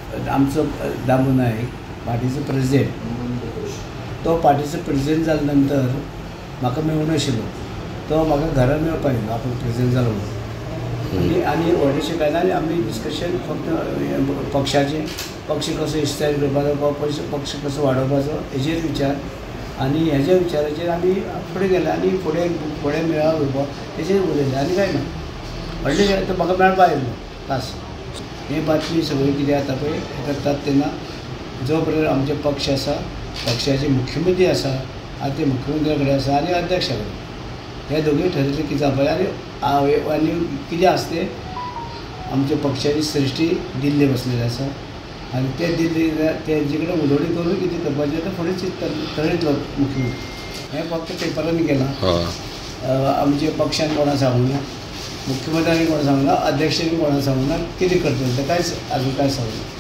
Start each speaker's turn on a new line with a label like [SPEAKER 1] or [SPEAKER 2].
[SPEAKER 1] आमचो दामू नायक पार्टीचो प्रेजिडेंट, तो पार्टीचो प्रेजिडेंट जाल्या नंतर म्हाका मेळूंक नाशिल्लो, तो म्हाका घरा मेळपाक आयलो आपूण प्रेजिडेंट जालो म्हणून. आनी व्हडलेशें कांय ना, आनी आमी डिस्कशन फक्त पक्षाचें, पक्ष कसो इस्तार करपाचो, पक्ष कसो वाडोवपाचो हेजेर विचार आनी हेज्या विचाराचेर आमी फुडें गेले आनी फुडें फुडें मेळावो घेवपाक तेजेर उलयले आनी कांय ना व्हडलें. तो म्हाका मेळपाक आयिल्लो खास. हे बातमी सगळी कितें जाता पळय हें करतात तेन्ना जो पर्यंत आमचे पक्ष आसा, पक्षाचे मुख्यमंत्री आसा आनी ते मुख्यमंत्र्या कडेन आसा आनी अध्यक्षा कडेन, हे दोगूय ठरयले कितें जावपाचें. आनी आनी कितें आसा तें आमच्या पक्षाची सृश्टी दिल्ली बसलेली आसा आनी ते दिल्ली तेंचे कडेन उलोवणी करून कितें करपाचें तें फुडें ठरयतलो मुख्यमंत्री. हें फक्त पेपरांनी केलां, आमच्या पक्षान कोणा सांगूंक ना, मुख्यमंत्र्यांनी कोणा सांगूंक ना, अध्यक्षांनी कोणा सांगूंक ना, कितें करतलें तें कांयच आजून कांय सांगूंक ना.